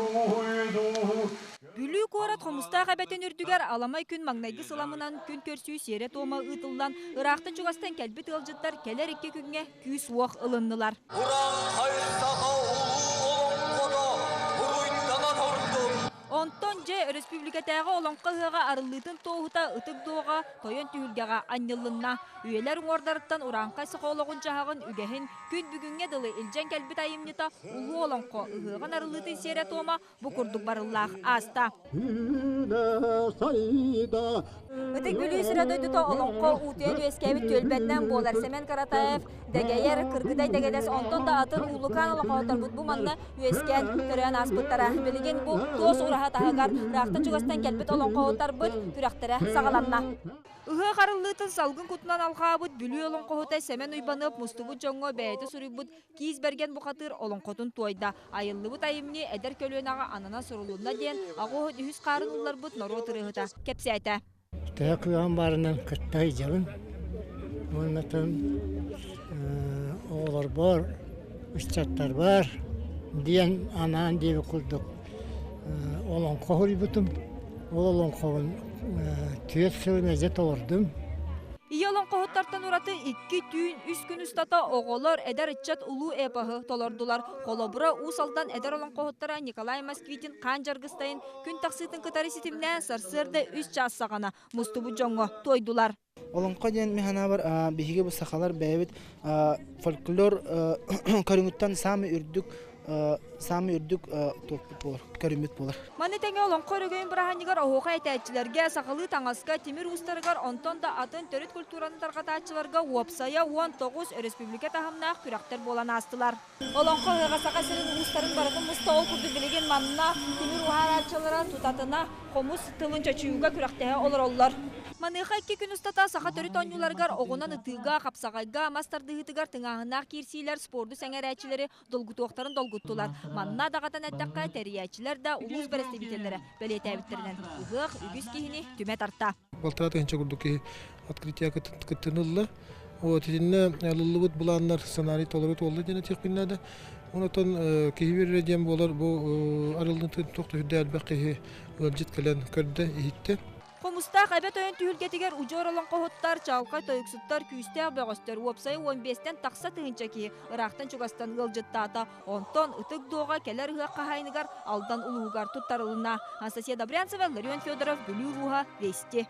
Уруйдуу. Бүлүү куорат Хомустаах эбэтин үрдүгэр аламай күн маҥнайгы сыламынан күн көрсүү сиэрэ-туома ыытыллан, ыраахтан-чугастан кэлбит ыалдьыттар кэлэр икки күҥҥэ күүс-уох ылыннылар. Урааҥхай саха улуу олоҥхото уруйдана турдун! Онтон дьэ өрөспүүбүлүкэтээҕи Олоҥхо ыһыаҕа арыллыытын туоһута Ытык Дуоҕа Тойон түһүлгэҕэ анньыллынна. Үйэлэр уҥуордарыттан урааҥхай саха олоҕун-дьаһаҕын үгэһин күн бүгүҥҥэ дылы илдьэн кэлбит айымньыта Улуу Олоҥхо ыһыаҕын арыллыытын сиэрэ-туома бу курдук барыллаах ааста. Ытык Бүлүү сирэ дойдута олоҥхо уутуйан үөскээбит түөлбэтинэн буолар Сэмэн Каратаев, Дэгэйэр, Кыргыдай Дэгэдэс, онтон да атын Уллукаан олоҥхоһутарбыт бу манна үөскээн төрөөн ааспыттара. Билигин бу туос ураһа таһыгар ыраахтан-чугастан кэлбит олоҥхоһуттарбыт күрэхтэрэ саҕаланна. Ыһыах арыллыытын салгын кутунан алҕаабыт Бүлүү олоҥхоһута Сэмэн Уйбаныап мустубут дьоҥҥо бэйэтэ суруйбут Киис Бэргэн бухатыыр олоҥхотун туойда. Айыллыбыт айымньы эдэр көлүөнэҕэ ананан сурулунна диэн аҕыс үһүс хаарын ылларбыт норуот ырыаһыта кэпсээтэ. Төһө кыаҕым баарынан кытта сылдьабын. Уонна оҕолорбор, ыччаттарбар диэн анаан диэбит курдук олоҥхо суруйбутум. Ол олоҥхобун түөрт сыл мэлдьи толордум. Ийэ олоҥхоһуттартан ураты икки түүн, үс күн устата оҕолор, эдэр ыччат улуу эпоһы толордулар. Холобура, Уус Алдан эдэр олоҥхоһуттара Николай Москвитин Хаан Дьаргыстайын күн тахсыытын кытары ситимнээн сарсыарда үс чаас саҕана мустубут дьоҥҥо туойдулар. Олоҥхо диэн мин санаабар биһиги бу сахалар бэйэбит фольклор көрүҥүттэн саамай үрдүк саамай үрдүк туохпут буолар, көрүммүт буолар. Маны тэҥэ Олоҥхо өрөгөйүн бырааһынньыгар оһуохай этээччилэргэ, сахалыы таҥаска, тимир уустарыгар, онтон да атын төрүт культураны тарҕатааччыларга уопсайа 19 өрөспүүбүлүкэ таһымнаах күрэхтэр буолан аастылар. Олоҥхо ыһыаҕа Саха сирин уустарын барытын муста, ол курдук билигин манна тимир уһаарааччылара тутатына хомус тылын чочуйууга күрэхтэһэ олороллор. Маныаха икки күн устата саха төрүт оонньууларыгар оҕунан ытыыга, хапсаҕайга, мас тардыһыытыгар тыҥааһыннаах киирсиилэр спорду сэҥээрээччилэри долгутуохтарын долгуттулар. Манна даҕатан эттэххэ, тэрийээччилэр да, улуус бэрэстэбиитэллэрэ бэлиэтээбиттэринэн, ыһыах үгүс киһини түмэ тарта. Балтараа тыһыынча курдук киһи открытие кыттыыны ылла. Вот итиннэ ылыллыбыт былааннар сценарий толору туолла диэн этиэхпин наада. Онтон киһи үөрэрэ диэн буолар бу арыллыытын туох да үрдэ элбэх киһи ыалдьыт кэлэн көрдө, иһиттэ. Хомустаах эбэ тойон түһүлгэтигэр удьуор олоҥхоһуттар, чаҕылхай тойуксуттар, күүстээх бөҕөстөр, уопсайа 15-тэн тахса тыһыынча киһи ыраахтан-чугастан ыалдьыттаата. Онтон Ытык Дуоҕа кэлэр ыһыах хаһаайыныгар Алдан улууһугар туттарылынна. Анастасия Добрянцева, Ларион Федоров, Бүлүү улууһа, Вести.